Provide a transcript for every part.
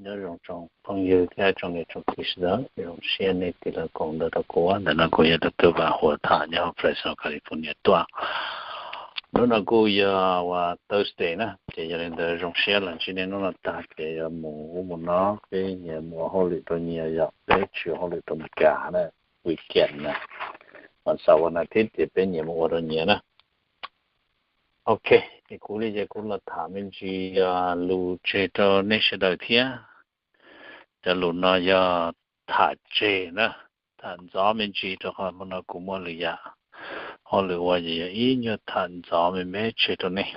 Nyob zoo tsoom phooj ywg thiab tsoom niam tsoom txiv sawv daws, zoo siab nej tig los koom ntawv rau kuv. Ntawm no kuv yog Doctor Vam Huas tham nyob hauv Fresno, California tuaj. Hnub no kuj yog ua Thursday na, ces yog li ntawd zoo siab los ntsib nej hnub no tag ces yuav mus ub mus no, peb nyias mus ua hauj lwm rau nyias, yog peb tsis ua hauj lwm rau Meskas na, weekend na, vas xaum vas nas thiv ces peb nyias mus ua rau nyias na. Ok, es kuv li ces kuv los tham me ntsis lus tseg rau nej sawv daws thiab. Cov lus no yog tham tseg na, tham ntxov me ntsis rau qhov hmo no kuv muaj lwm yam hauj lwm ua, ces yog ib nyuag tham ntxov me me tseg rau nej.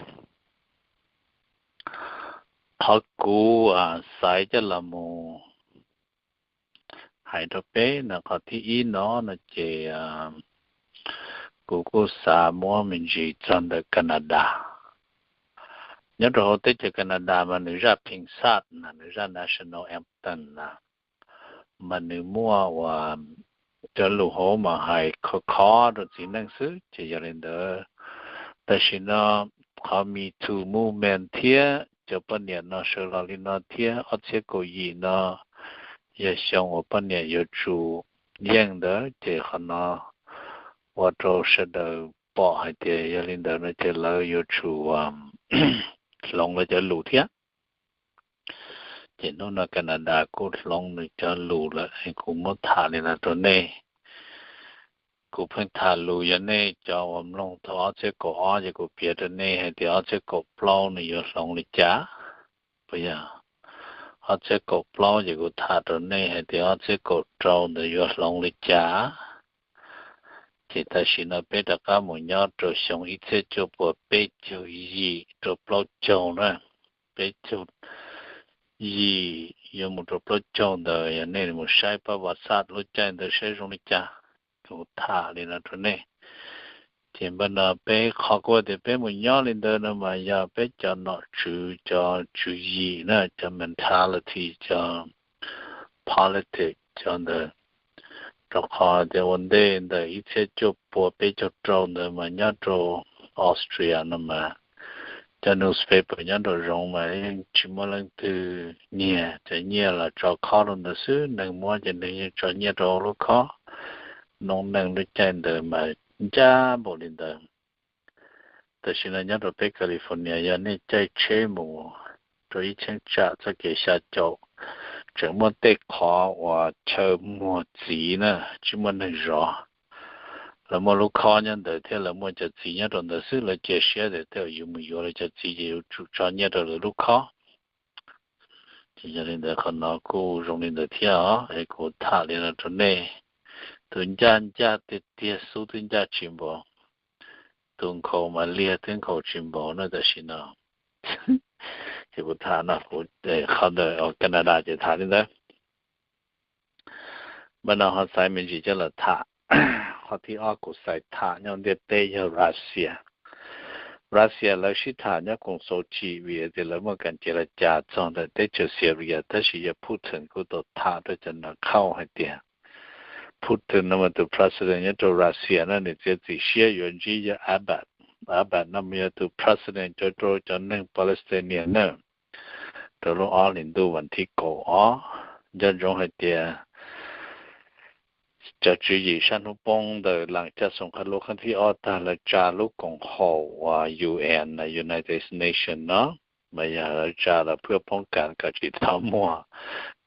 Qhov kuv xaiv coj los mus hais rau peb no, qhov thib ib no no ces kuv kuj xav muab me ntsis txog ntawm Canada. Nyob rau hauv teb chaws Canada mas nws zaj pheej xaj na, nws zaj national anthem na, mas nws muaj ua cov lus hauv mas hais khov khov rau txiv neej xwb, ces yog li ntawd tam sim no qhov Me Too movement thiab cov poj niam no sawv los li no thiab ob txhiab kaum yim no yog xyoo uas poj niam yuav tsum yeej ntawd, ces qhov no ua rau sawv daws pom hais tias yog li ntawd no ces lawv yuav tsum hloov lawv cov lus thiab. Ces hnub no Canada kuj hloov nws cov lus lawm, kuv muab tham li no rau nej. Kuv pheej tham lus, yog nej cov uas mloog thaum ob txhiab kaum ob ces kuv piav rau nej hais tias ob txhiab kaum plaub nws yuav hloov li cas. Puas yog? Ob txhiab kaum plaub ces kuv tham rau nej hais tias ob txhiab kaum rau ntawd yuav hloov li cas. Ces tam sim no peb rov qab mus nyob rau xyoo ib txhiab cuaj puas peb caug yim rau plaub caug na, peb caug yim yuav mus rau plaub caug ntawd, yog nej mus saib pab vas xaj lub caij ntawd saib zoo li cas, kuv tham li no rau nej. Ces npaj no peb qhov kuv tias peb mus nyob li ntawd no mas yog peb cov nom tswv, cov tswv yim na, cov mentality, cov politics, cov ntawd. Rau qhov tias ua ntej ntawm ib txhiab cuaj puas peb caug rau ntawd mas nyob rau Austria no mas cov newspaper nyob nraum zoov mas yeej tsis muaj leej twg nyiag, cov nyiaj los tso khob rau ntawd xwb, neeg muab ces neeg yeej tso nyiaj rau lub khob. Noob neej lub caij ntawd mas ncaj npaum li ntawd. Tam sim no nyob rau peb California yog nej caij tsheb mus rau ib cheeb tsam txoj kev xya caum, tseem muaj tej qhov uas chaw muag txiv na, tsis muaj neeg zov. Lawv muaj lub khob nyob ntawd thiab lawv muaj cov txiv nyob rau ntawd xwb, lawv cia siab tias tej zaum yus mus yuav lawv cov txiv ces yuav tsum tso nyiaj rau lawv lub khob. Ces yog li ntawd qhov no kuj zoo li ntawd thiab os, es kuv tham li no rau nej. Tus ncaj ncaj tiag tiag xub twb ncaj tsis npaum, tus nkhaus mas liag twb nkhaus tsis npaum na tam sim no. Ces kuv tham no, kuv qhov ntawm Canada ces tham li ntawd. Npaj no ho xaiv me ntsis coj los tham. Qhov thib ob kuv xaiv tham nyob ntiaj teb yog Russia. Russia lawv sib tham nyob koom xauv cim vim tias lawv muaj kas cev los cas txog ntawm teb chaws Syria, tab sis yog Putin kuj tau tham rau cov nas khauj hais tias, Putin no mas tus president nyob rau Russia na, nws txiav txim siab yuav ntsib yog Abbott. Abbott no mas yog tus president cov rau cov neeg Palestinian na, rau lub ob hlis ntuj vas thib kaum ob. Nco ntsoov hais tias cov tswv yim sab hnub poob ntawm lam caj xoom qhia lus kheej thib ob tag lawv tsa lub koom haum uas U N, United Nations no, mas yog lawv tsa los pab poob kas kom tsis tau muaj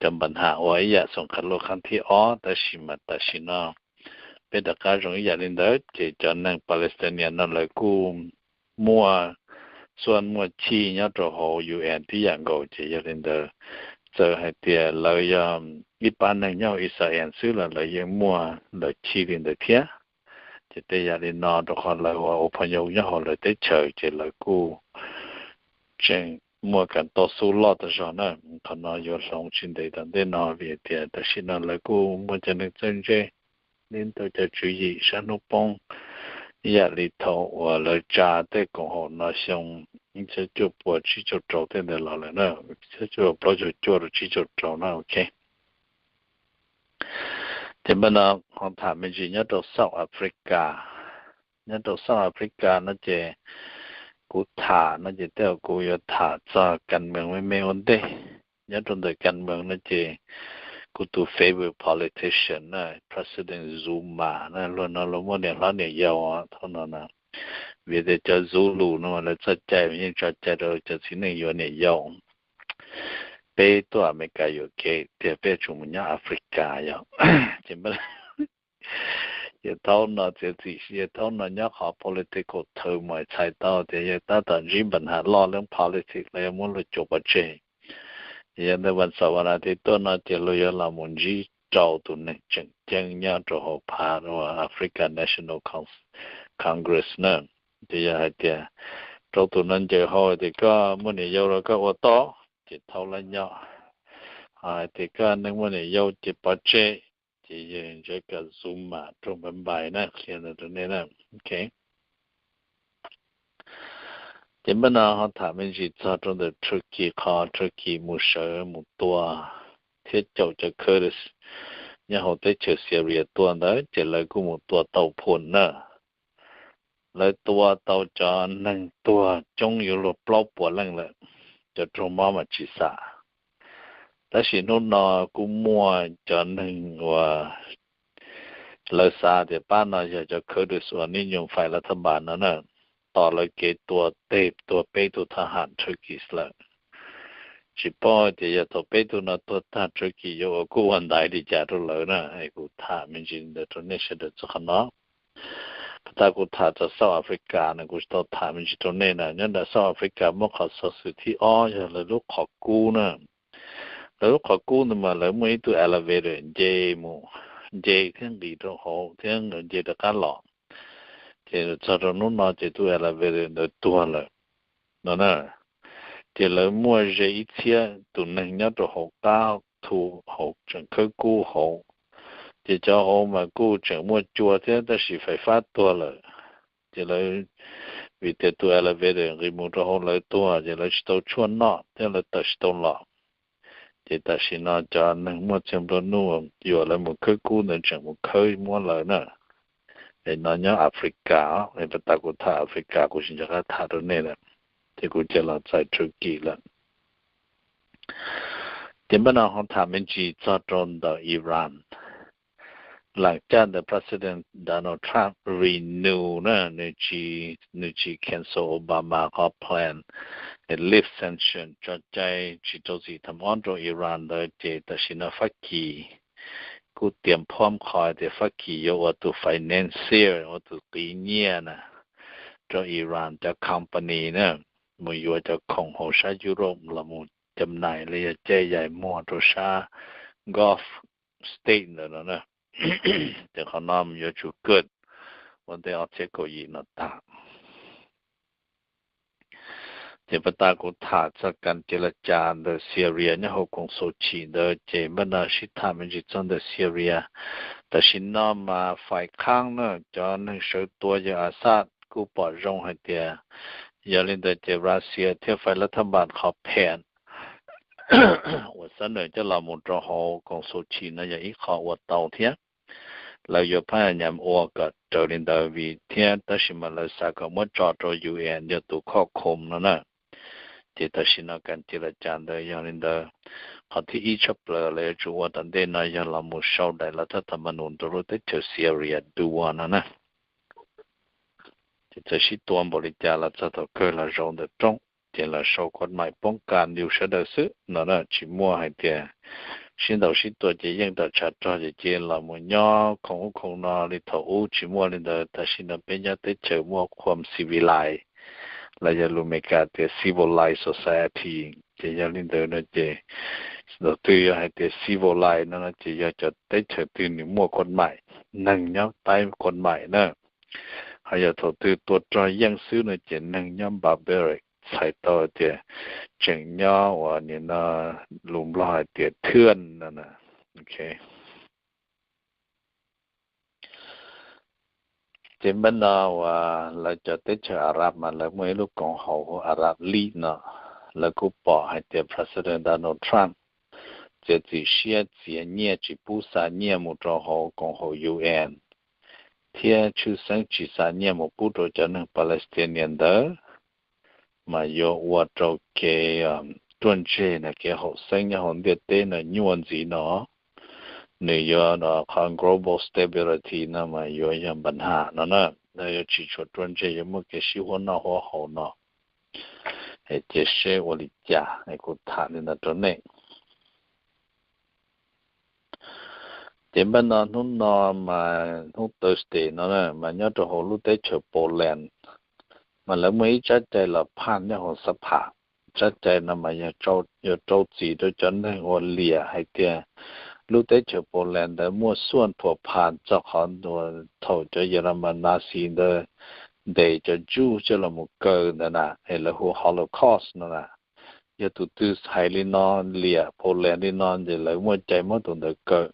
cov npa nham ua ib yam xoom qhia lus kheej thib ob. Tab sis mas tam sim no peb rov qab zoo ib yam li ntawd, ces cov neeg Palestinian no lawv kuj muaj xuaj muaj chij nyob rau hauv U N tib yam nkaus. Ces yog li ntawd, txawm hais tias lawv yog ib pab neeg nyob hauv Israel xwb los lawv yeej muaj lawv chij li ntawd thiab. Ces tej yam li no rau qhov lawv ua ua phooj ywg nyob hauv lawv teb chaws ces lawv kuj tseem muaj kas tau xub loj tas zog na. Qhov no yuav hloov tsis ntev tom ntej no vim tias tam sim no lawv kuj muaj cov neeg txawj ntse li ntawm cov tswv yim sab hnub poob, ib yam li thaum uas lawv tsa tej koom haum no xyoo ib txhiab cuaj puas tsib caug rau tej ntawd los lawm na, ib txhiab cuaj puas plaub caug cuaj rau tsib caug rau na, ok. Ces npaj no ho tham me ntsis nyob rau South Africa. Nyob rau South Africa no ces kuv tham no ces tej zaum kuv yuav tham txog kas mees me me ua ntej. Nyob rau ntawm kas moos no ces kuv tus favorite politician na, President Zuma na, luag no luag muaj niam hlob niam yau thaum no na. Vim tias cov Zulu no lawv txoj cai yeej tso cai rau cov txiv neej yuav niam yau. Peb tuaj Amelikas yuam kev tiag, peb yuav tsum mus nyob Africa yom. Ces yawg thaum no txiav txim, yawg thaum no nyob qhov political turmoil, txhais tau tias yawg tab tom ntsib npa nham loj leej politics los yog muab luag cuam pov tseg. Ces yog ntawm vas xaum vas as thiv tuaj no ces luag yuav los mus ntsib rau tus neeg tseem ceeb nyob rau hauv phav uas African National Con- Congress na. Ces yog hais tias rau tus no ncaws hau tias koj muaj niam yau los koj ua tau, ces thaum lawv nyob, ho hais tias koj neeg muaj niam yau ces pov tseg. Ces yawg ntsawv kas Zuma raug npai npais na, qhia ntawd rau nej na. Ces npaj no ho tham me ntsis txog rau ntawm Turkey, qhov Turkey mus sawv mus tua thiab caum cov Kurds nyob hauv teb chaws Syria tua ntawd ces lawv kuj mus tua tau phom na. Lawv tua tau cov neeg tuag coob yuav luag plaub puas leej lawm, cov raug mob mas tsis xam. Tab sis hnub no kuj muaj cov neeg uas lawv xav tias pab no yog cov Kurds uas nib nyuj fais lav thaj npas no na, tos lawv kev tua tes tua peb tug thab ham Turkey lawm. Tsis paub tias yog thaum peb tug no tuag tag Turkey yuav ua kuj ua ntaiv li cas rau lawv na. Es kuv tham me ntsis ntawd rau nej sawv daws txog qhov no. Pas tas kuv tham txog South Africa no kuv tsis tau tham me ntsis rau nej na. Nyob nram South Africa muaj qhov xov xwm thib ob yog lawv lub qhov kub na. Lawv lub qhov kub ntawd mas lawv muaj ib tug elevator nce mus, nce thiab nqis rau hauv thiab nce rov qab los. Ces txog rau hnub no ces tus elevator ntawd tuag lawm no na. Ces lawv muaj ze ib txhiab tus neeg nyob rau hauv qab thu hauv tseem khawb kub hauv. Ces cov hauv mas kuj tseem muaj cua thiab tab sis fais fab tuag lawm. Ces lawv, vim tias tus elevator nqis mus rau hauv lawv tuag ces lawv tsis tau tshuaj noj thiab lawv tawm tsis tau los. Ces tam sim no cov neeg muaj txiag nplua nuj yuam lawv mus khawb kub ntawd tseem mus khawb muab lawv na. Es no nyob Africa, es pas tas kuv tham Africa kuv tsis nco qab tham rau nej lawm, ces kuv cia los txais Turkey lawm. Ces npaj no ho tham me ntsis txog rau ntawm Iran. Lam caj ntawm President Donald Trump renew na, nws tsis, nws tsis cancel Obama qhov plan lift sanction, tso cai tsis rau txim tham ob rau Iran ntawd, ces tam sim no Fab Kis kuj tias phom qhov tias Fab Kis yuav ua tus financier, ua tus qiv nyiaj na, rau Iran cov company na, mus yuav cov khoom hauv sab Europe los mus cam nais los yog caij yaim muag rau sab Gulf state ntawd no na. Ces qhov no yuav tsum kawg ua ntej ob txhiab kaum yim no tag. Ces pas tas kuv tham txog kas cia la cas ntawm Syria nyob hauv koom xo chim ntawd, ces npaj no sib tham me ntsis txog ntawm Syria. Tam sim no mas fais khaab na, cov neeg sawv tua yawg Assad kuj pom zoo hais tias yog li ntawd ces Russia thiaj fais lawv thaj npas qhov phem uas xab nws coj los mus rau hauv koom xo chim no yog ib qho ua tau thiab. Lawv yuav phab nyam ua kom raws li ntawd vim thiab tab sis mas lawv xav kom muab tso rau U N yog tus khoj khoom no na. Ces tam sim no kas cia la cas ntawd yog li ntawd, qhov thib ib tshaj plaws lawv yuav tsum ua tom ntej no yog los mus sau daim lawv thaj tham ma num rau lub teb chaws Syria dua no na. Ces txawm sib tua npaum li cas los txog thaum kawg los zaum ntawm rooj, ces los sau koj maim poob kas yus sawv daws xwb no na. Tsis muaj hais tias sib ntaus sib tua ces yeej tawm tshav rog ces cia los mus nyob khoom ub khoom no li thaum ub, tsis muaj li ntawd. Tam sim no peb nyob teb chaws muaj khuam civilized, los yog lus Meskas tias civilized society. Ces yog li ntawd no ces thaum twg yog hais tias civilized no ces yog cov teb chaws twg nws muaj koj maim, neeg nyob taib koj maim na. Ho yog thaum twg tua rog yeej xwb no ces neeg nyob barbaric, txhais tau tias tseem nyob uas nim no lus Nplog hais tias thwj no. Ces npaj no uas lawv cov teb chaws Arab mas lawv muaj ib lub koom haum hu Arab League no, lawv kuj pom hais tias President Donald Trump txiav txim siab txiav nyiaj tsis pub xa nyiaj mus rau hauv koom haum U N, thiab tshwj xeeb tsis xa nyiaj mus pub rau cov neeg Palestinian ntawd, mas yuav ua rau kev ruaj ntseg na, kev haum xeeb nyob hauv ntiaj teb no nyuaj ntxiv no, nws yuav qhov global stability no mas yuav yog npa nham no na, yuav tsis tshua ruaj ntseg, yuav muaj kev sib huab noj huab haus no. Cia seb ua li cas, kuv tham li ntawd rau nej. Ces npaj no hnub no mas hnub Thursday no mas nyob rau hauv lub teb chaws Poland mas lawv muaj ib tsab cai los phaj nyob hauv xab pham. Tsab cai no mas yog rau txim rau cov neeg uas liam hais tias lub teb chaws Poland ntawd muaj xuaj phuam phas txog qhov thaum cov Yelamas Nazi ntawd ntes cov Jew coj los mus kaw ntawd na, es lawv hu Holocaust no na. Yog tus twg hais li no, liam Poland li no ces lawv muaj cai muab tus ntawd kaw.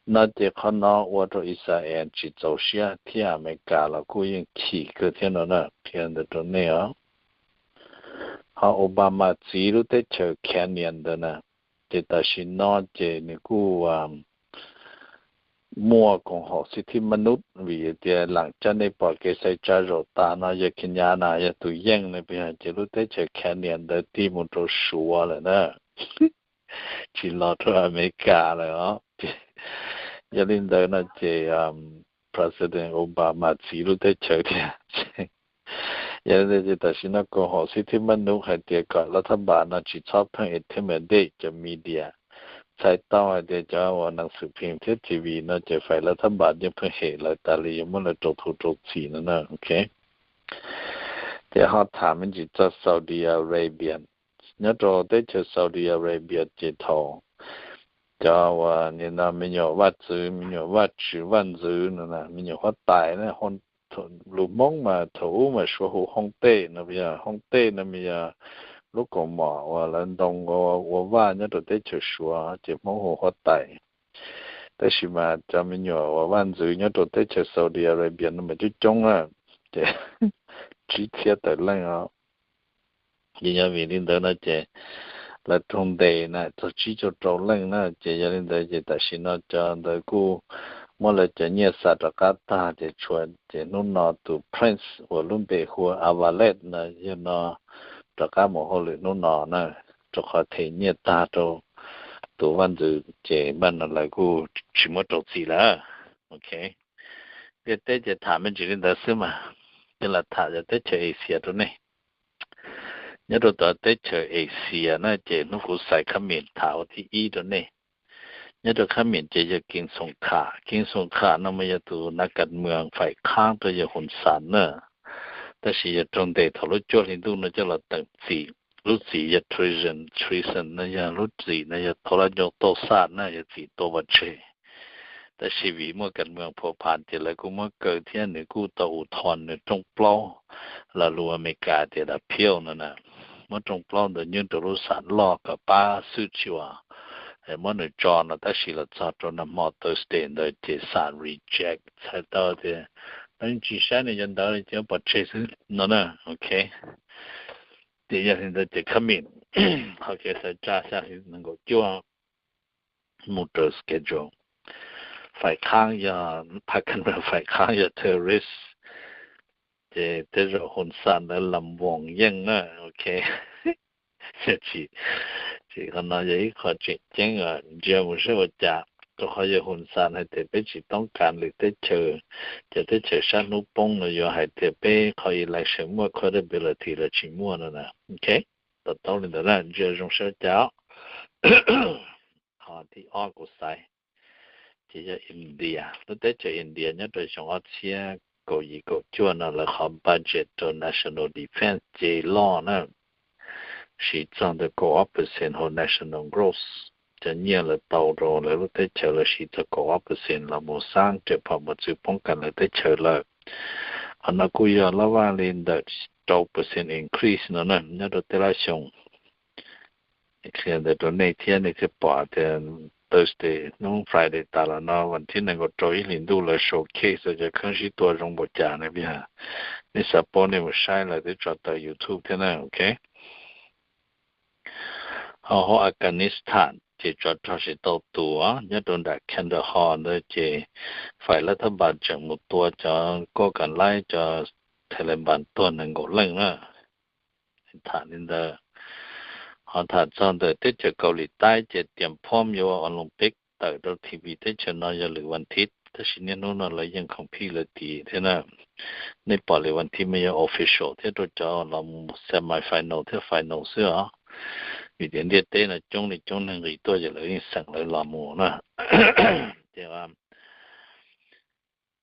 No ces qhov no ua rau Israel tsis txaus siab thiab Amelikas los kuj yeej chim kawg thiab no na, qhia ntawd rau nej os. Ho Obama txiv lub teb chaws Kenya ntawd na, ces tam sim no ces nws kuj muaj koom haum xib thib mab nub vim tias lam cab nej pom kev xaiv tsa zaum tas no yog Kenya na yog tus yeej na, ces lub teb chaws Kenya ntawd tig mus rau Suav lawm na, tsis los rau Amelikas lawm os. Yog li ntawd no ces President Obama txiv lub teb chaws thiab. Yog li ntawd ces tam sim no koom haum xib thib mab nub hais tias kom lawv thab npas no tsis txhob pheej intimidate cov media. Txhais tau hais tias cov uas neeg xwm phim thiab T V no ces fais lawv thab npas yeej pheej hem lawv tas li, yuav muab lawv rau thu rau txim no na, ok. Ces ho tham me ntsis txog Saudi Arabia. Nyob rau teb chaws Saudi Arabia ces thaum cov uas nim no me nyuam vaj txwv, me nyuam vaj tswv vaj ntxwv no, me nyuam huab tais na, lus Hmoob mas thaum ub mas suav hu hoob tej no, yog hoob tej no mas yog lub kaus mom uas lawv ntoo ua vaj nyob rau teb chaws Suav ces Hmoob hu huab tais. Tab sis mas cov me nyuam uas vaj ntxwv nyob rau teb chaws Saudi Arabia no mas coob coob na, ces tsib txhiab tawm leej os. Ces yog vim li ntawd no ces lawv raug ntes na txog tsib caug rau leej na, ces yog li ntawd ces tam sim no cov ntawd kuj muab lawv cov nyiaj xa rov qab tag ces tshuav, ces hnub no tus prince uas lub npe hu ua Avaled no yog no rov qab mus hauj lwm hnub no na, rau qhov them nyiaj tag rau tus vaj ntxwv ces npaj no lawv kuj tsis muab rau txim lawm. Ok, ntiaj teb ces tham me ntsis li ntawd xwb mas, ces lam tham cov teb chaws Asia rau nej. Nyob rau cov teb chaws Asia na ces hnub kuv xaiv khab mim tham ua thib ib rau nej. Nyob rau khab mim ces yog Kev Xoom Kham. Kev Xoom Kham no mas yog tus nav kas mws faim khaab rau yawg Hun San na, tab sis yog raug ntes thaum lub cuaj hli ntuj no coj los teem txim. Lub txim yog treason, treason no yog lub txim no yog thov lab nco tau xam na, yog txim tua pov tseg. Tab sis vim muaj kas mws phuam phas ces lawv kuj muab kaw thiab nws kuj tau ua thom nws rooj plaub, los lus Amelikas tias appeal no na, muab rooj plaub ntawd nyob rau lub xam loj kom pab xwb tsis ua, muab nws tso no tab sis los txog rau nag hmo Thursday ntawd ces xam reject, txhais tau tias lawv tsis saib nws cov ntawv li ces pov tseg xwb no na. Ok, ces yog li ntawd ces khab mim qhov kev xaiv tsa xya hli nees nkaum cuaj mus raws schedule. Faim khaab yog, nav kas mws faim khaab yog terrorist, ces tej zaum Hun San ntawd lam voos yeej na. Ok, ces qhov no yog ib qho tseem ceeb, ntsia mus saib ua cas, rau qhov yawg Hun San hais tias peb tsis toob kas lwm teb chaws, cov teb chaws sab hnub poob no yuav hais tias peb qhov election muaj credibility los tsis muaj no na. Ok, to taub li ntawd na, ntsia zoo saib ua cas. Qhov thib ob kuv xaiv ces yog India. Lub teb chaws India nyob rau xyoo ob txhiab kaum yim kaum cuaj no lawv qhov budget rau national defence ces loj na, siv txog ntawm kaum ob percent hauv national growth. Cov nyiaj lawv tau rau lawv lub teb chaws lawv siv txog kaum ob percent los mus xab riam phom mos txwv poob kas lawv teb chaws lawm. Qhov no kuj yog lab vaj li ntawm rau percent increase no na nyob rau tej lab xyoo. Qhia ntawd rau nej thiab nej thiaj pom tias Thursday hnub Friday tas los no vas thib nees nkaum rau ib hlis ntuj lawv showcase cov kheeb sib tua zoo npaum cas ne. Nej xav paub nej mus saib lawv twb tso tawm YouTube thiab na. Ok, ho hauv Afghanistan ces tsov rog tsis tau tua, nyob rau nram Kandahar ntawd ces fais lab thab npas tseem mus tua cov koj kam laib cov Taliban tuag nees nkaum leej na. Tham li ntawd. Ho tham txog ntawm teb chaws Kaus Lim Taib ces tiam phob yuav ua Olympic tawm rau T V teb chaws no yog lwm vas thiv, tab sis niaj hnub no lawv yeej compete lawv tid thiab na. Nej pom lwm vas thiv mas yog official thiab rau cov los mus semi final thiab final xwb os. Vim tias ntiaj teb no coob li coob neeg nqis tuaj ces lawv yeej xeem lawv los mus na. Ces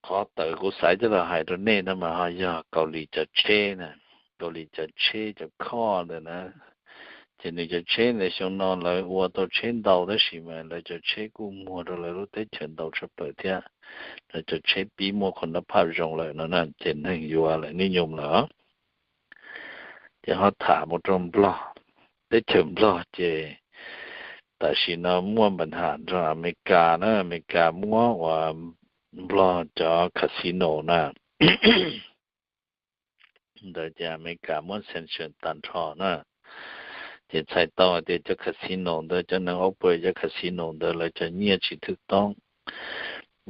qhov tawm kuv xaiv coj los hais rau nej no mas ho yog Kaus Lim cov tsheb na, Kaus Lim cov tsheb cov khob ntawd na. Ces nws cov tsheb ntawd xyoo no lawv ua tau tsheb ntau tab sis mas lawv cov tsheb kuj muag rau lawv lub teb chaws ntau tshaj plaws thiab. Lawv cov tsheb pib muaj qhov nab phaj zoo lawm no na ces neeg yuav lawm nib nyum lawm. Ces ho tham mus rau Nplog, teb chaws Nplog ces tam sim no muaj npa nham nrog Amelikas na, Amelikas muab uas Nplog cov casino na ntawd ces Amelikas muab sanction tag nrho na. Ces txhais tau hais tias cov casino ntawd cov neeg ua pua cov casino ntawd lawv cov nyiaj tsis thwj toob.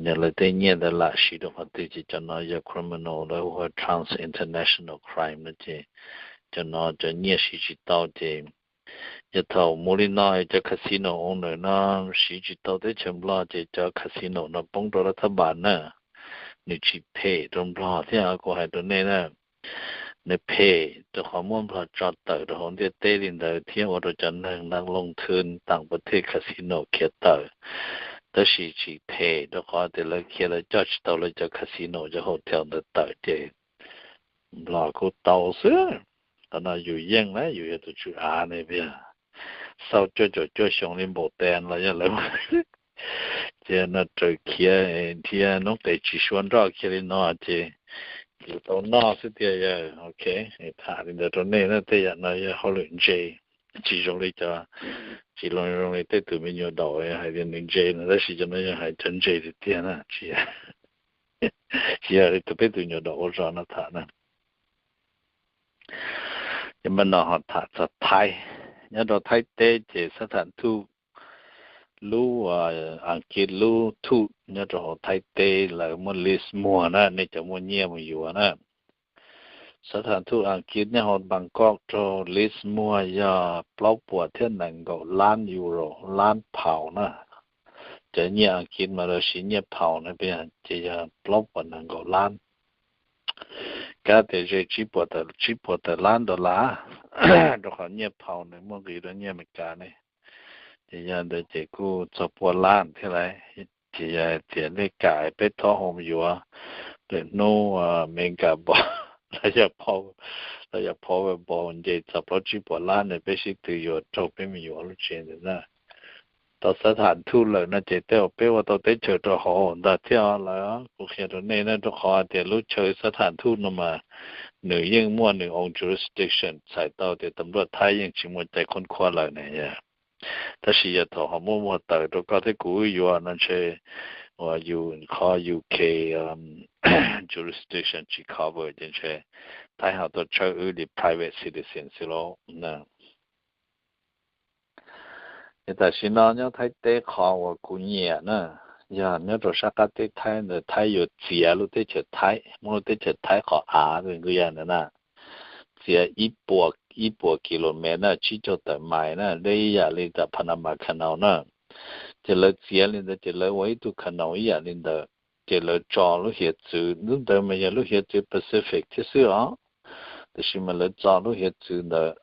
Yog lawv tej nyiaj ntawd lam siv rau qhov twg ces cov no yog criminal, lawv hu ua trans international crime no ces cov no cov nyiaj siv tsis tau ces yog thaum mus li no cov casino owner no siv tsis tau teb chaws Nplog ces cov casino no poob rau lab thab npas na. Nws tsis phem rau Nplog thiab kuv hais rau nej na. Nws phem rau qhov muab Nplog tso tawm rau hauv ntiaj teb li ntawd thiab ua rau cov neeg nas loos thwj tam pas thej casino khiav tawm. Tab sis tsis phem rau qhov tias lawv khiav lawv coj tsis tau lawv cov casino cov hotel ntawd tawm ces Nplog kuj tau xwb. Qhov no yus yeej na, yus yog tus tswv av ne, xau cuaj caum cuaj xyoo li npaum tes los yog lawv ces no raws khiav thiab noob qes tsis sua nroj kiag li no ces yus tau noj xwb tiag. Yog ok, tham li ntawd rau nej na, tej yam no yog hauj lwm ntse, tsis zoo li cov, tsis zoo zoo li tej tus me nyuam daum hais tias nws ntse no, tab sis cov no yog hais cov ntse tiag tiag na, tsis yog li tus peb tus nyuam daum ua zog no tham na. Ces npaj no ho tham txog Thaib. Nyob rau Thaib teb ces xab tham thuj lub, Askiv lub thuj nyob rau hauv Thaib teb lawv muaj lease muag na, nej cov muaj nyiaj mus yuav na. Xab tham thuj Askiv nyob hauv Bangkok raug lease muag yog plaub puas thiab nees nkaum lab euro, lab pound na. Cov nyiaj Askiv mas lawv siv nyiaj pound na, ces yog plaub puas nees nkaum lab. Kav tias ze tsib puas tawm lab dollar, rau qhov nyiaj pound nws muaj nqis rau nyiaj Amelikas ne. Ces yog ntawd ces kuj txog pua lab thiab lauj. Ces yog hais tias nej kam peb thov ho yuav lwm hnub Amelikas npo los yog Powerball nce txog plaub tsib puas lab ne, peb sib tw yuav raug peb mus yuav lub tsev ntawd na. Tau xab tham thuj lawm no ces tej zaum peb ua tau teb chaws rau hauv ntag thiab lawm. Kuv qhia rau nej na, rau qhov hais tias lub chaw xab tham thuj no mas nws yeej muaj nws own jurisdiction, txhais tau tias tam luaj Thaib yeej tsis muaj cai khoob khuab lawm ne. Tab sis yog thaum ho muaj muag tawm rau koj thiab kuv wb yuav no ntshe uas yus qhov U K jurisdiction tsis cover ces ntshe Thaib ho tuaj tshawb wb li private citizen xwb lauj. Ces tam sim no nyob Thaib teb qhov uas kuv nyiam na, yog nyob rau sab qab teb Thaib ntawd Thaib yuav txiav lub teb chaws Thaib, muab lub teb chaws Thaib qhov av nqia ntawd na, txiav ib puas, ib puas kilomev na, tsib caug tawm mais na, deb ib yam li tam Panama Canal na. Ces lawv txiav li ntawd ces lawv ua ib tug canal ib yam li ntawd, ces lawv tso lub hiav txwv, lub ntawd mas yog lub hiav txwv Pacific thiab xwb os, tiam sis mas lawv tso lub hiav txwv ntawd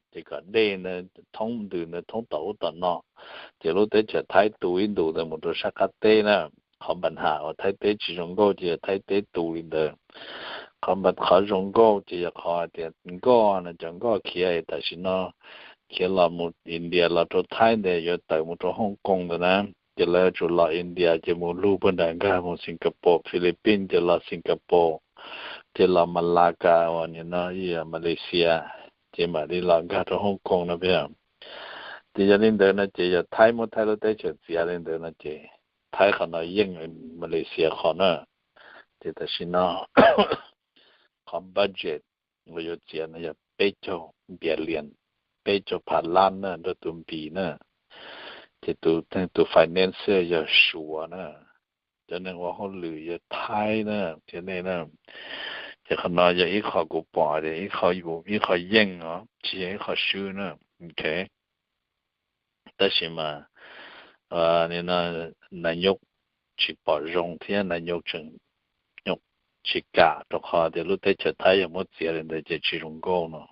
ces kom dej ntawd thoob ntws ntawd thoob tom ub tom no, ces lub teb chaws Thaib tu ib ntus ntawd mus rau sab qab teb na. Qhov npa nham uas Thaib teb tsis zoo nkauj ces yog Thaib teb tu li ntawd. Qhov npa, qhov zoo nkauj ces yog qhov tias nkoj no, cov nkoj khiav tam sim no khiav los mus India los rau Thaib ntawd yuav tawm mus rau Hong Kong ntawd na, ces lawv yuav tsum los India ces mus lug puag nram nkag mus Singapore, Philippines ces los Singapore, ces los Malacca uas nim no yog Malaysia, ces mam li los nkag rau Hong Kong no. Ces yog li ntawd no ces yog Thaib muab Thaib lub teb chaws txiav li ntawd no ces Thaib qhov no yeej Malaysia qhov na. Ces tam sim no qhov budget uas yuav txiav no yog peb caug billion, peb caug phav lab na nrog tus npis na. Ces tus, tus finance yog Suav na, cov neeg ua hauj lwm yog Thaib na, thiab nej na. Ces qhov no yog ib qho kuv pom tias ib qho, ib qho yeej os, tsis yog ib qho swb na. Ok, tab sis mas nas nyuj tsis pom zoo thiab nas nyuj tseem nyuj tsis kam rau qhov tias lub teb chaws Thaib yog muab txiav li ntawd ces tsis zoo nkauj no.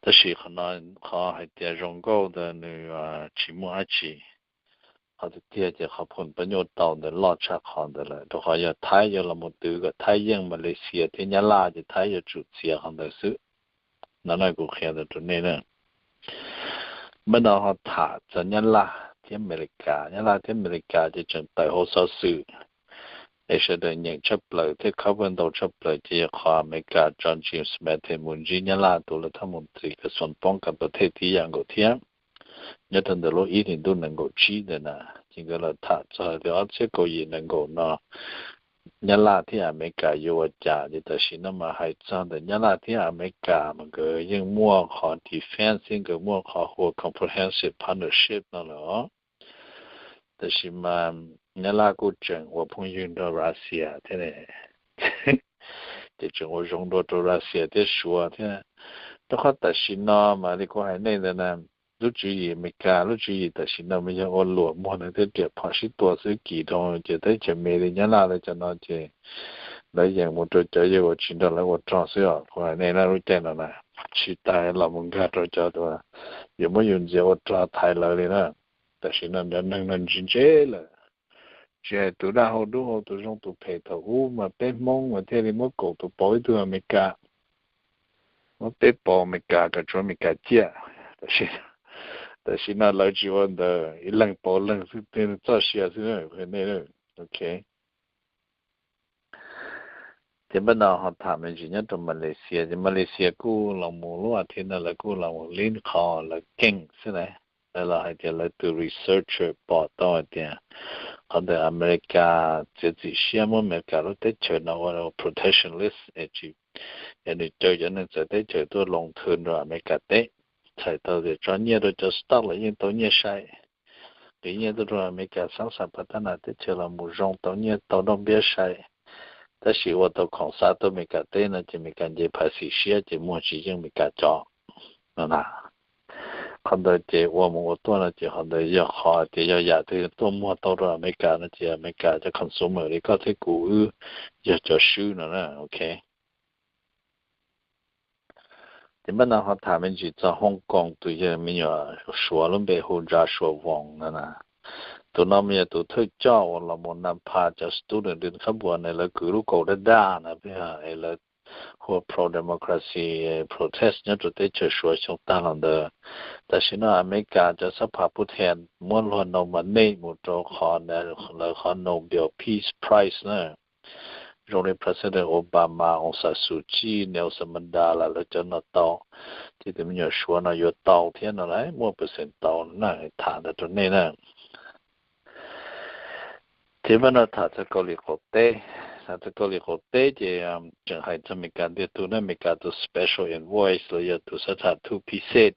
Tab sis qhov no, qhov hais tias zoo nkauj ntawd nws tsis muaj dab tsi. Qhov tiag tiag ces qhov phoo pab nyuj tau ntawd loj tshaj qhov ntawd lawm, rau qhov yog Thaib yuav los mus twv kom Thaib yeej Malaysia thiab Nyab Laj ces Thaib yuav tsum txiav qhov ntawd xwb. No na kuv qhia ntawd rau nej na. Npaj no ho tham txog Nyab Laj thiab Amelikas. Nyab Laj thiab Amelikas ces tseem tawm hauv xov xwm es sawv daws nyeem tshaj plaws thiab cover ntau tshaj plaws ces yog qhov Amelikas tso James Mattis mus ntsib Nyab Laj tus lawv thaj mus txiv ka xoom poob ka pa thej tib yam nkaus thiab. Nyob rau ntawm lub ib hlis ntuj nees nkaum tsib ntawd na, ces nkawd los tham txog tias ob txhiab kaum yim nees nkaum no Nyab Laj thiab Amelikas yuav ua cas. Ces tam sim no mas hais txog ntawm Nyab Laj thiab Amelikas mas nkawd yeej muaj qhov defense thiab nkawd muaj qhov hu ua comprehensive partnership no lawm os. Tab sis mas Nyab Laj kuj tseem ua phooj ywg nrog Russia thiab ne, ces tseem ua zoo dua rau Russia thiab Suav thiab. Rau qhov tam sim no mas li kuv hais nej ntawd na, lub tswv yim Amelikas lub tswv yim tam sim no mas yog ua luam muag nws thiab riam phom sib tua xwb. Kis dhau ces teb chaws me li Nyab Laj lawv cov no ces lawv yeem mus rau cov yawg uas tsis nrog lawv ua rog xwb os. Kuv hais nej na, lub caij no na, tsis tas los mus nkag rau cov uas yuav muab yus ntxias ua rog thaiv lawv li na. Tam sim no cov neeg no ntse ntse lawm, tsis hais tus daj hau dub hau tus zoo tus phem. Thaum ub mas peb Hmoob mas thiaj li muab kaum tus pauv ib tug Amelikas, muab peb pauv Amelikas kom tshuav Amelikas ciaj. Tam sim no lawv tsis ua ntawd, ib leeg pauv leeg xwb, txoj sia xwb. Ok, ces npaj no ho tham me ntsis nyob rau Malaysia. Ces Malaysia kuj los mus lub as thiv no lawv kuj los mus lib qhov lawv keej xwb na. Lawv los hais tias lawv tus researcher pom tau hais tias qhov ntawm Amelikas txiav txim siab muab Amelikas lub teb chaws no ua protectionist es tsis, es nws caw cov neeg txawv teb chaws tuaj loo thwv rau Amelikas teb, txhais tau tias tso nyiaj rau cov stock los yeej tau nyiaj sai, nqis nyiaj tuaj rau Amelikas xab xam pas tab nas teb chaws los mus zoo tau nyiaj tau nroj npiab sai. Tab sis ua tau khoom xa tuaj Amelikas teb no ces Amelikas nce phav xim siab ces muag tsis yeej Amelikas cov no na. Qhov ntawd ces ua mus ua tuaj no ces qhov ntawd yog qhov tias yog yam twg tuaj muag tau rau Amelikas no ces Amelikas cov consumer li koj thiab kuv wb yog cov swb no na. Ok, ces npaj no ho tham me ntsis txog Hong Kong tus yawg me nyuam Suav lub npe hu Joshua Wong no na. Tus no mas yog tus thawj coj uas los mus naj pha cov student din khab npua ne, lawv kwv lub kaus daj daj na, es lawv hu ua pro democracy protest nyob rau teb chaws Suav xyoo tag los ntawd. Tam sim no Amelikas cov xab phas pub then muab luag no mas nej mus rau qhov lawv qhov Nobel Peace Prize na, zoo li President Obama, Aung San Suu Kyi, Nelson Mandela lawv cov no tau, ces tus me nyuam Suav no yuav tau thiab no las, muaj percent tau na, tham ntawd rau nej na. Ces npaj no tham txog Kaus Lim qaum teb. Tham txog Kaus Lim qaum teb ces tseem hais txog Amelikas ntiag tug na, Amelikas tus special envoy los yog tus xab tham thub phis xej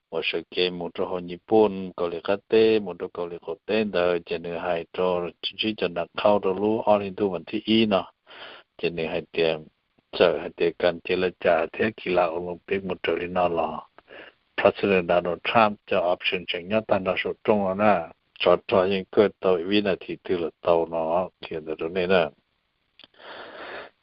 uas sawv kev mus rau hauv Nyij Pooj, Kaus Lim qab teb, mus rau Kaus Lim qaum teb ntawd ces nws hais rau, ntsib cov nas khauj rau lub ob hlis ntuj vas thib ib no, ces nws hais tias txawm hais tias kas tis la cas thiab kis las Olympic mus raws li no los President Donald Trump cov option tseem nyob tag nrho saum rooj no na, tsov rog yeej kawj tau ib vib nas this twg los tau no, qhia ntawd rau nej na.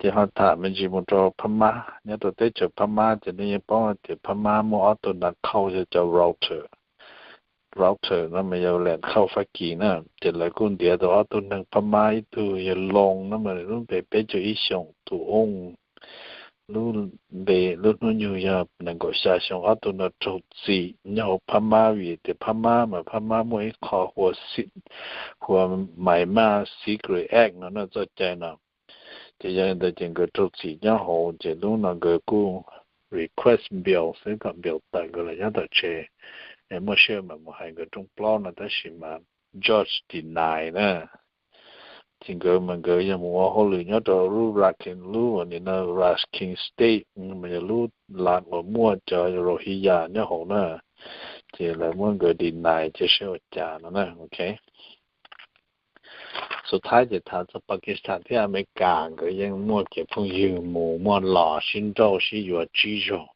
Ces ho tham me ntsis mus rau Phab Mab, nyob rau teb chaws Phab Mab ces nej yeej paub hais tias Phab Mab muaj ob tug nas khauj yog cov Reuters. Reuters no mas yog lawv khauj Fab Kis na, ces lawv kuj ntiav tau ob tug neeg Phab Mab, ib tug yog Loo no mas nws lub npe peb caug ib xyoos, tus Oon lub npe lub hnub nyoog yog nees nkaum xya xyoo. Ob tug no raug txim nyob hauv Phab Mab vim tias Phab Mab mas Phab Mab muaj ib qho hu ua, hu ua Myanmar Secret Act no na, txoj cai no. Ces yog li ntawd ces nkawd raug txim nyob hauv, ces hnub no nkawd kuj request bail xwb kom bail tawm nkawd los nyob tom tsev, es muaj sij hawm mam mus hais nkawd rooj plaub no, tab sis mas judge deny na. Ces nkawd mas nkawd yog mus ua hauj lwm nyob rau lub Rakhine, lub uas nim no Rakhine State mas yog lub las uas muaj cov Rohingya nyob hauv na, ces lawv muab nkawd deny ces saib ua cas no na. Ok, xub thawj ces tham txog Pakistan thiab Amelikas, nkawd yeej muaj kev phooj ywg mus muaj los sib nrauj sib yuav tsib zaug.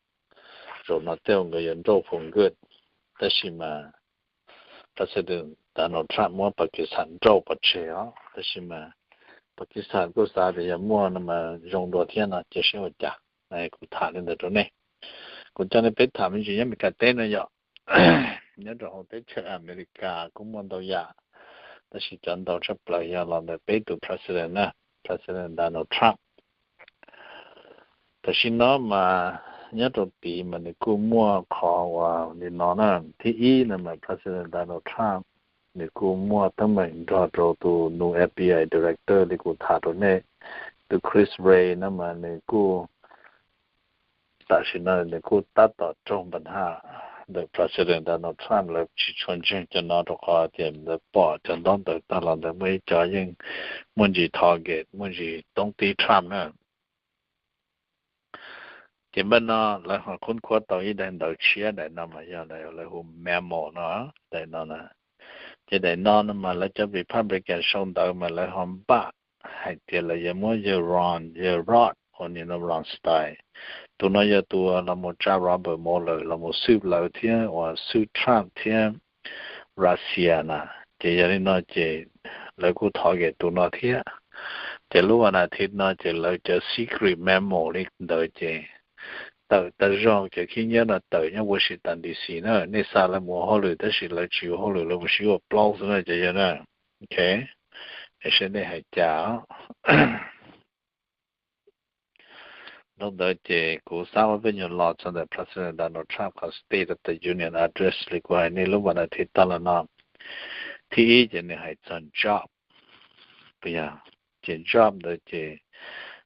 rau no tej nkawd yuav nrauj foos nkawj. Tab sis mas President Donald Trump muab Pakistan nrauj pov tseg os, tab sis mas Pakistan kuj xav tias yog muaj no mas zoo dua thiab no ces seb ua cas. Kuv tham li ntawd rau nej. Kuv coj nej peb tham me ntsis nyob Amelikas teb no yom. Nyob rau hauv teb chaws Amelikas kuj muaj ntau yam, tab sis cov ntau tshaj plaws yog los ntawm peb tus president na, President Donald Trump. Tam sim no mas nyob rau tid mas nws kuj muaj qhov uas li no na. Thib ib no mas President Donald Trump nws kuj muaj teeb meem nrog rau tus nus F B I director li kuv tham rau nej, tus Chris Wray no mas nws kuj, tam sim no nws kuj tab tom raug npa ha ntawm President Donald Trump, lawv tsis tshua ntseeg cov no rau qhov tias lawv pom cov ntaub ntawv tag los ntawd muaj ib co yeej muaj ntsis target, muaj ntsis toob tib Trump na. Ces npaj no lawv ho khub khuab tau ib daim ntawv tshiab, daim no mas yog lawv hu memo no, daim no na. Ces daim no no mas lawv cov Republican sau ntawv mas lawv ho npaj hais tias lawv yuav muab yawg Ron, yawg Rod uas nim no Ron Stine, tus no yog tus los mus tsa Robert Mueller los mus xwb lawv thiab uas xwb Trump thiab Russia na. Ces yog li no ces lawv kuj target tus no thiab. Ces lub vas nas thiv no ces lawv cov secret memo li ntawd ces tawm tas zog cov khib nyiab no tawm nyob Washington D C na. Nej xa lawv mus ua hauj lwm tab sis lawv tsis ua hauj lwm, lawv mus sib ua plaub xwb na cov yawg na. Ok, es seb nej hais cas. Lub ntawd ces kuv xav ua peb nyuag lo txog ntawm President Donald Trump qhov State of the Union Address li kuv hais nej lub vas nas thiv tag los no. Thib ib ces nws hais txog job, ces job ntawd ces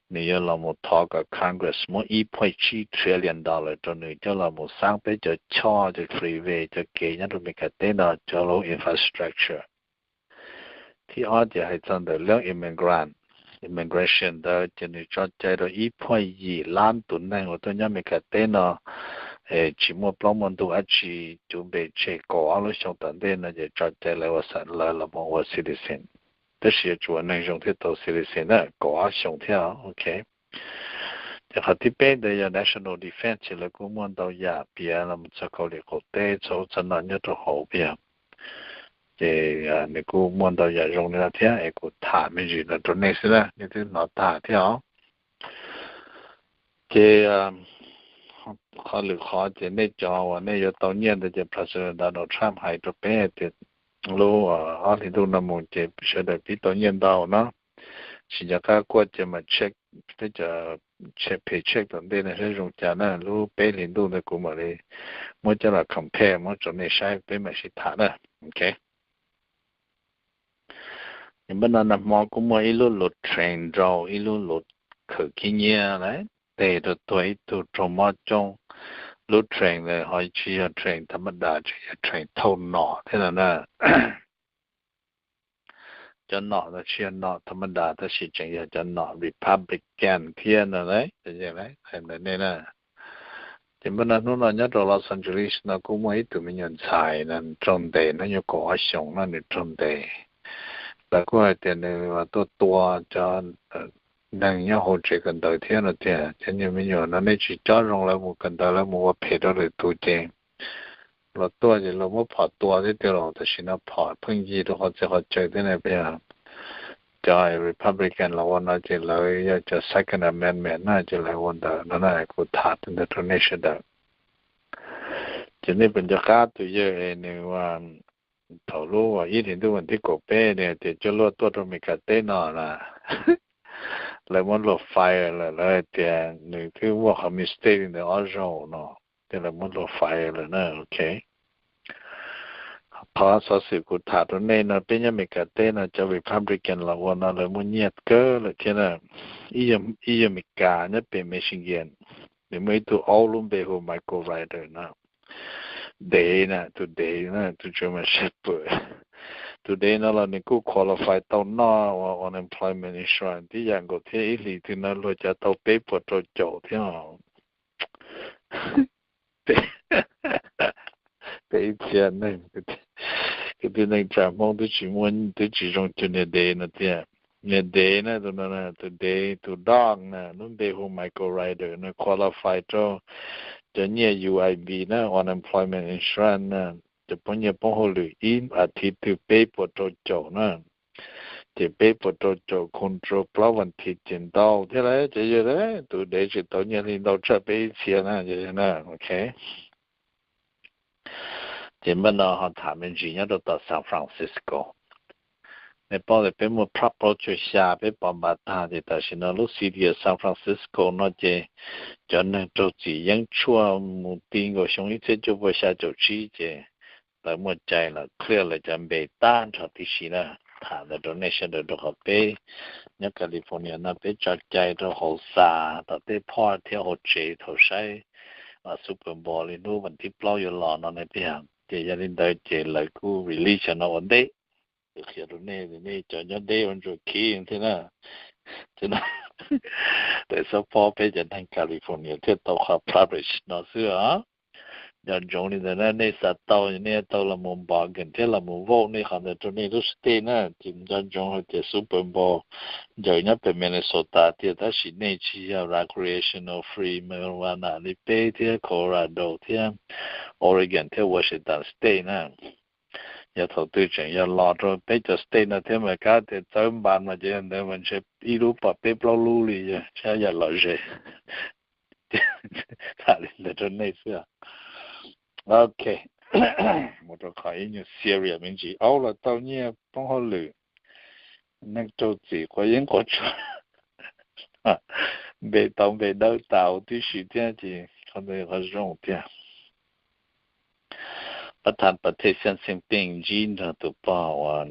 nws yuav los mus thov kom Congress muab ib point tsib trillion dollar rau nws coj los mus xaab peb cov choj, cov freeway, cov kev nyob rau Amelikas teb no, cov lub infrastructure. Thib ob ces hais txog ntawm lub immigrant, immigration ntawd ces nws tso cai rau ib point yim lab tus neeg uas tuaj nyob Amelikas teb no tsis muaj plaub muaj ntug dab tsi, cuv npe tshem kaum ob lub xyoo tom ntej no ces tso cai lawv ua, lawv los mus ua citizen. Tab sis yuav tsum ua neeg zoo thiaj tau citizen na, kaum ob xyoo thiab. Ok, ces qhov thib peb ntawd yog national defense, ces lawv kuj muaj ntau yam piav los txog Kaus Lim qaum teb txog ub txog no nyob rau hauv piav. Ces nws kuj muaj ntau yam zoo li no thiab es kuv tham me ntsis no rau nej xwb na, nej twb hnov tag thiab os. Ces qhov lwm qhov ces nej cov uas nej yuav tau nyiaj ntawd ces President Donald Trump hais rau peb tias lub ob hlis ntuj no mus ces sawv daws pib tau nyiaj ntau no. Tsis nco qab kuaj ces mam check peb cov paycheck tom ntej no saib zoo cas na, lub peb hlis ntuj ntawd kuv mam li muab coj los compare muab rau nej saib peb mam sib tham na. Ok, npaj no nag hmo kuj muaj ib lub lus trend nrau ib lub lus khawm khib nyiab lawm, tes rau tuag ib tug raug mob coob. Lub trend ntawd ho tsis yog trend tha ma das, tseem yog trend thauj nom thiab no na. Cov nom no tsis yog nom tha ma das tab sis tseem yog cov nom Republican thiab no. Ntawd nej na, ces npaj no hnub no nyob rau Los Angeles no kuj muaj ib tug me nyuam ntxhais no raug ntes, hnub nyob kaum ob xyoos no nws raug ntes. Lawv kuj hais tias nws tuaj tua cov neeg nyob hauv tsev kawm ntawv thiab no tiag. Cov nyuag me nyuam no nej tsis cob zoo lawv mus kawm ntawv, lawv mus ua phem rau lwm tus ces los tuaj ces luag muab phom tua thiab tiag los tam sim no phom pheej yig rau qhov txhia qhov chaw thiab na. Cov Republican los ua no ces lawv yog cov Second Amendment na, ces lawv ua ntawd no na, kuv tham ntawd rau nej sawv daws. Ces nej puas nco qab tus yawg es nws thaum lub ib hlis ntuj vas thib kaum peb nws hais tias coj luaj tuaj rau Amelikas teb no na, lawv muab luag fire lawm, lawv hais tias nws twb muaj qhov mistake li ntawd ob zaug no, ces lawv muab luag fire lawm na. Ok, qhov xov xwm kuv tham rau nej no, peb nyob Amelikas teb no cov Republican los ua no lawv muaj nyiaj kawg lawm thiab na. Ib yawg Amelikas nyob pem Michigan, nws muaj ib tug aub lub npe hu Michael Ryder no. Dev na, tus dev na, tus German Shepherd. Tus dev no los nws kuj qualify tau noj ua unemployment insurance tib yam nkaus thiab, ib hlis twg no luag cav tau peb puas rau caum thiab. Peb ib txhia neeg, kwv tij neej tsa Hmoob twb tsis muaj, twb tsis zoo cuag niag dev no tiag. Niag dev na, tus no, tus dev, tus dog na, lub npe hu Michael Ryder no qualify rau cov nyiaj U I B na, unemployment insurance na, cov poob nyiaj poob hauj lwm ib as thiv twg peb puas rau caum na, ces peb puas rau caum khoom rau plaub vas thiv ces ntau thiab lawm. Ces yog tus dev tsis tau nyiaj li ntau tshaj peb ib txhia na, yog na, ok. Ces npaj no ho tham me ntsis nyob rau tom San Francisco. Nej paub tias peb muaj Prop plaub caug xya peb pov npas tag, ces tam sim no lub city of San Francisco no ces cov neeg raug txim yeeb tshuaj mus ti nkaus xyoo ib txhiab cuaj puas xya caum tsib ces lawv muaj cai los clear lawv cov npe tag nrho tib si na. Tham ntawd rau nej sawv daws rau qhov peb nyob California no peb tso cai rau hauv xas tom tej park thiab hauv tsev thaum saib Super Bowl li hnub vas thib plaub yuav los no ne tiag. Ces yog li ntawd ces lawv kuj release cov no ua ntej. Qhia rau nej, nej cov nyob deb ua ntsuas khiv thiab na. Ces no, tawm xab phob peb cov neeg California thiaj tau qhov privilege no xwb os. Nco ntsoov li ntawd na, nej xav tau nej tau los mus bargain thiab los mus vote nej qhov ntawd rau nej lub state na. Ces nco ntsoov hais tias Super Bowl ncaws nyob pem Minnesota tiag, tab sis nej tsis yog recreational free marijuana li peb thiab Colorado thiab Oregon thiab Washington State na. Yog thaum twg tseem yog los rau peb cov state no thiab mas kav tias txawb npas mas ces yog ntawd mas ntshe ib lub pom peb plaub lub li, yog tsis yam lom zem. Tham li ntawd rau nej xwb. Ok, mus rau qhov ib nyuag serious me ntsis, aub los tau nyiaj poob hauj lwm, neeg raug txim quav yeeb quav tshuaj, npe tau npe dawb tas huv tib si thiab ces qhov ntawd qhov zoo tiag. Pab tham pas thej Xeeb Xeeb Pheej ntsib nrog tus pog uas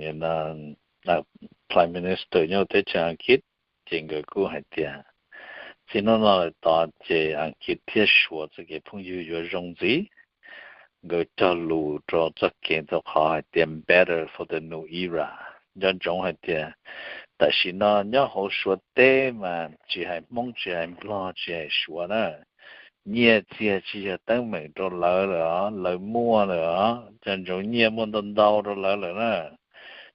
Prime Minister nyob teb chaws Askiv, ces nkawd kuj hais tias txij hnub no lawm tod ces Askiv thiab Suav txoj kev phooj ywg yuav zoo ntxiv. Nkawd cog lus rau txoj kev txog qhov hais tias better for the new era. Nco ntsoov hais tias tam sim no nyob hauv Suav teb mas tsis hais Hmoob tsis hais Nplog tsis hais Suav na, nyiaj txiag tsis yog teeb meem rau lawv lawm os, lawv muaj lawm os. Nco ntsoov nyiaj muaj ntau ntau rau lawv lawm na,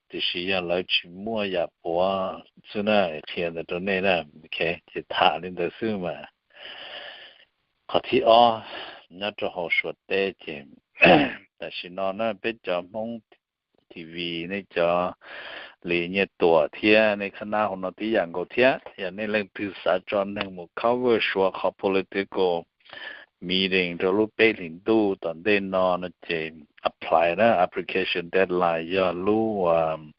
tiam sis yog lawv tsis muaj yam puav xwb na. Qhia ntawd rau nej na, ces tham li ntawd xwb mas. Qhov thib ob, nyob rau hauv Suav teb ces tam sim no na peb cov Hmoob T V, nej cov Lis Nyiaj Tuam thiab nej khab nab hauv no tib yam nkaus thiab. Yog nej leej twg xav tso neeg mus cover Suav qhov political meeting rau lub peb hlis ntuj tom ntej no no ces apply na, application deadline yog lub,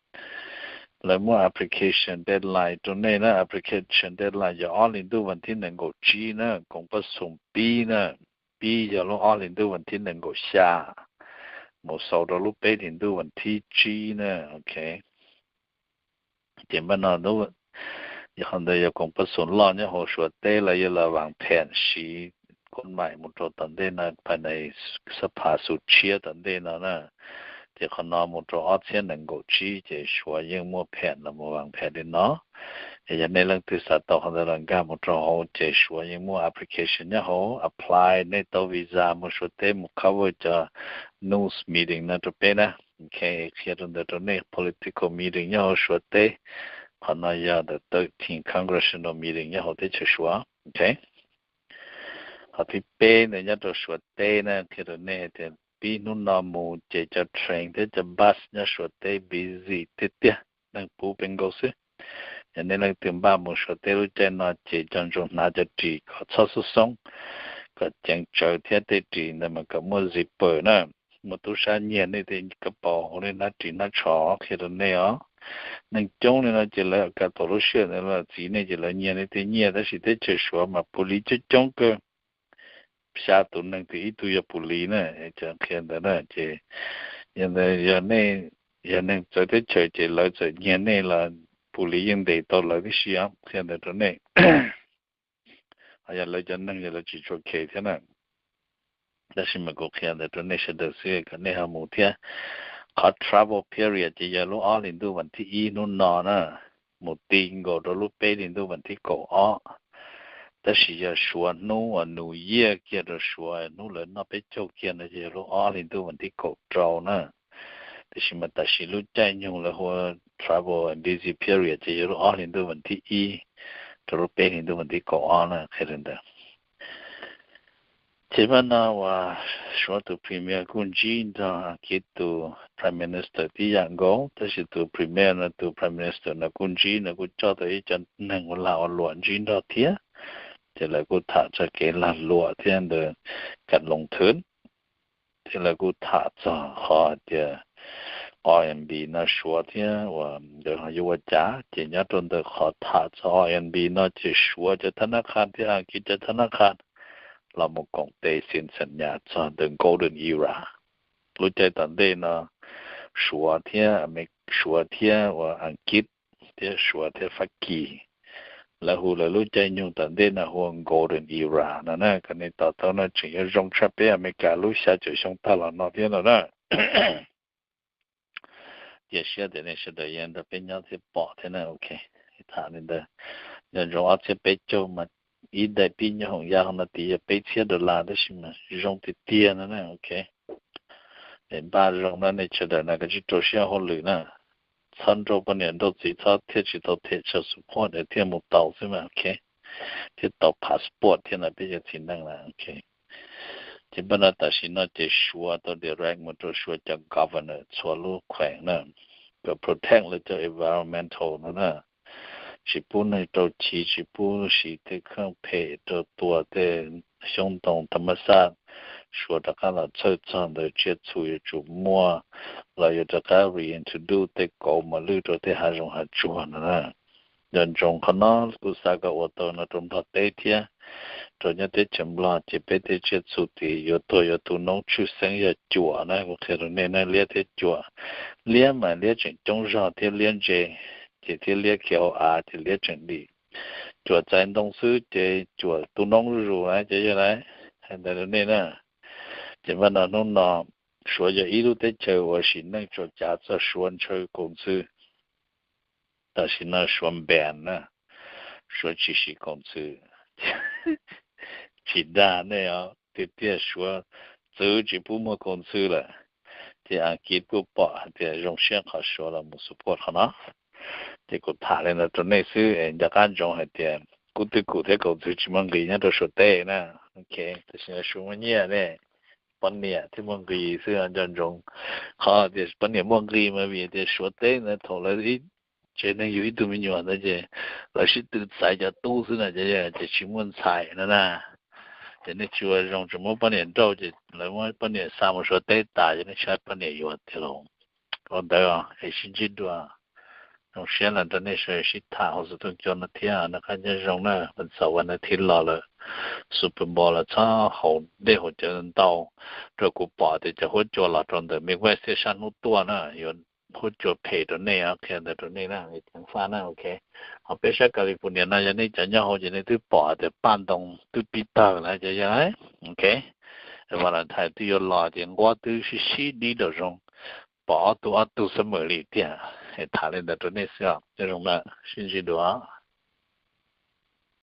lawv muaj application deadline rau nej na. Application deadline yog ob hlis ntuj vas thib nees nkaum tsib na, koom pab xoom pib na, pib yog lub ob hlis ntuj vas thib nees nkaum xya mus xaus rau lub peb hlis ntuj vas thib tsib na, ok. Ces npaj no, qhov ntawd yog koom pab xoom loj nyob hauv Suav teb lawv yuav los vaas phem siv koj maim mus rau tom ntej no, phaj nais xab pha xu tshiab tom ntej no na. Ces qhov no mus rau ob txhiab nees nkaum tsib ces Suav yeej muaj phem los mus vaas phem li no. Yog nej leej twg xav tau qhov ntawd los nkag mus rau hauv ces Suav yeej muaj application nyob hauv, apply, nej tau visa mus Suav teb mus cover cov news meeting no rau peb na. Ok, qhia rau ntawd rau nej, political meeting nyob hauv Suav teb. Qhov no yog the thirteenth congressional meeting nyob hauv teb chaws Suav. Ok, qhov thib peb ntawd nyob rau Suav teb na, qhia rau nej tias pib hnub no mus ces cov train thiab cov bus nyob Suav teb busy tiag tiag, neeg puv pes nkaus xwb. Yog nej leej twg npaj mus Suav teb lub caij no ces nco ntsoov hnav cov ris kom txhob xoob xoob, kom ceev tsawv thiab tej ris ntawd mas kom muaj zipper na. Muaj tub sab nyiag nej tej kab paus hauv nej hnab ris hnab tsho, qhia rau nej os. Neeg coob li no ces lawv kam thaum lub sij hawm ntawd los txi nej ces lawv nyiag nej tej nyiaj, tab sis teb chaws Suav mas pus lis coob coob kawg, xya tus neeg twg ib tug yog pus lis na. Qhia ntawd na ces yog ntawd, yog neeg txawv teb chaws ces lawv txawm nyiag nej los pus lis yeej ntes tau lawv tib si os. Qhia ntawd rau nej. Ho yog lawv cov neeg yog lawv tsis tshua khev thiab na. Tab sis mas kuv qhia ntawd rau nej sawv daws xwb kom nej ho mus thiab. Qhov travel period ces yog lub ob hlis ntuj vas thib ib hnub no na, mus ti nkaus rau lub peb hlis ntuj vas thib kaum ob. Tab sis yog Suav hnub uas New Year kiag rau Suav, hnub lawv noj peb caug kiag no ces yog lub ob hlis ntuj vas thib kaum rau na. Tiam sis mas tam sim lub caij nyoog lawv hu ua travel and busy period ces yog lub ob hlis ntuj vas thib ib rau lub peb hlis ntuj vas thib kaum ob na, qhia li ntawd. Ces mas no uas Suav tus premier kuj ntsib nrog Askiv tus prime minister tib yam nkaus, tab sis tus premier no tus prime minister no kuj ntsib, nws kuj coj tau ib co neeg ua lag ua luam ntsib nrog thiab. Ces lawv kuj tham txog kev lag luam thiab ntawd, kam loos thwv. Ces lawv kuj tham txog qhov hais tias O M B no Suav thiab uas ntawd ho yuav ua cas. Ces nyob rau ntawm qhov tham txog O M B no ces Suav cov thab nab qha thiab Askiv cov thab nab qha los mus koom tes xees xam nyas txog ntawm Golden Era. Lub caij tom ntej no Suav thiab, Suav thiab uas Askiv thiab Suav thiab Fab Kis, lawv hu lawv lub caij nyoog tom ntej no hu ua Golden Era no na. Kom nej to taub no tseem yuav zoo tshaj peb Amelikas lub xya caum xyoo tag los no thiab no na. Cia siab tias nej sawv daws yuav nrog peb nyob thiab pom thiab na. Ok, tham li ntawd. Nco ntsoov ob txhiab peb caug mas ib daim pib nyob hoom ya no tid yog peb txhiab dollar tab sis mas zoo tiag tiag no na. Ok, npaj zoo na nej sawv daws na, kav tsij rau siab hauj lwm na. Txhob nrauj poj niam nrauj txiv, txhob thiaj tsis tau them child support es thiaj mus tau xwb mas. Ok, thiab tau passport thiab no peb cov txiv neej na. Ok, ces npaj no tam sim no ces Suav tau direct mus rau Suav cov governor txhua lub kheem na, kom protect lawv cov environmental no na. Tsis pub neeg rau chiv, tsis pub siv tej kheej phem rau tua tej xyoob ntoo thab mab xaj. Suav rov qab los txhawj txog ntawd tsiaj txhu yuav tsum muaj, los yuav rov qab reintroduce tej kauv mos lwj rau tej hav zoov hav tsuag no na. Nco ntsoov qhov no, kuv xav kom ua tau no rau Nplog teb thiab. Rau nyob teb chaws Nplog ces peb tej tsiaj txhu tid yuav tuag yuav tu noob tshwj xeeb yog cuam na. Kuv qhia rau nej na, liab thiab cuam. Liab mas liab tseem coob zog thiab liab ntse, ces thiab liab khiav hauv av ces liab tseem dim. Cuam txais ntoo xwb ces cuam tu noob zuj zus na cov yawg na. Hais ntawd rau nej na. Ces npaj no hnub no Suav yog ib lub teb chaws uas sim neej tsuas cav txog Suav ntshaw kaus ntxhw. Tam sim no Suav ban na, Suav tsis siv kaus ntxhw. Tsis dag nej os, tiag tiag Suav txwv tsis pub muag kaus ntxhw lawm. Ces Askiv kuj pom hais tias zoo siab qhov Suav los mus support qhov no. Ces kuv tham li no rau nej xwb es nco qab ntsoov hais tias kub twb kum thiab kaus ntxhw tsis muaj nqis nyob rau Suav teb na. Ok, tam sim no Suav muaj nyiaj ne, poj niam thiaj muaj nqis xwb. Nco ntsoov qhov tias poj niam muaj nqis mas vim tias Suav teb ntawd thaum lawv ib tsev neeg yug ib tug me nyuam ntawd ces lawv sib tw txais cov tub xwb na, ces tsis muaj ntxhais no na. Ces nej tsis ua zoo tseem muab poj niam nrauj ces lawv muab poj niam xa mus Suav teb tas ces nej saib poj niam yuav tiag lauj. Ua ntawd es sib ntsib dua. Zoo siab los nrog nej sawv daws sib tham hauv xov tooj cua no thiab, noj qab nyob zoo na. Vas xaum vas nas this los lawm, Super Bowl los txhob haus dej haus cawv ntau, rau kuv pom tias cov huab cua los rau ntawm Midwest thiab sab hnub tuaj na, yuav huab cua phem rau nej, qhia ntawd rau nej na, ceev faj na. Ok, ho peb sab California no yog nej cov nyob hauv ces nej twb pom tias paj ntoo twb pib tawg lawm cov yawg. Ok, Valentine twb yuav los ces nquab twb sib sib dib rau zoo, pom ob tug ob tug xab mem li tiag. Tham li ntawd rau nej xwb os, nyob zoo na, sib ntsib dua.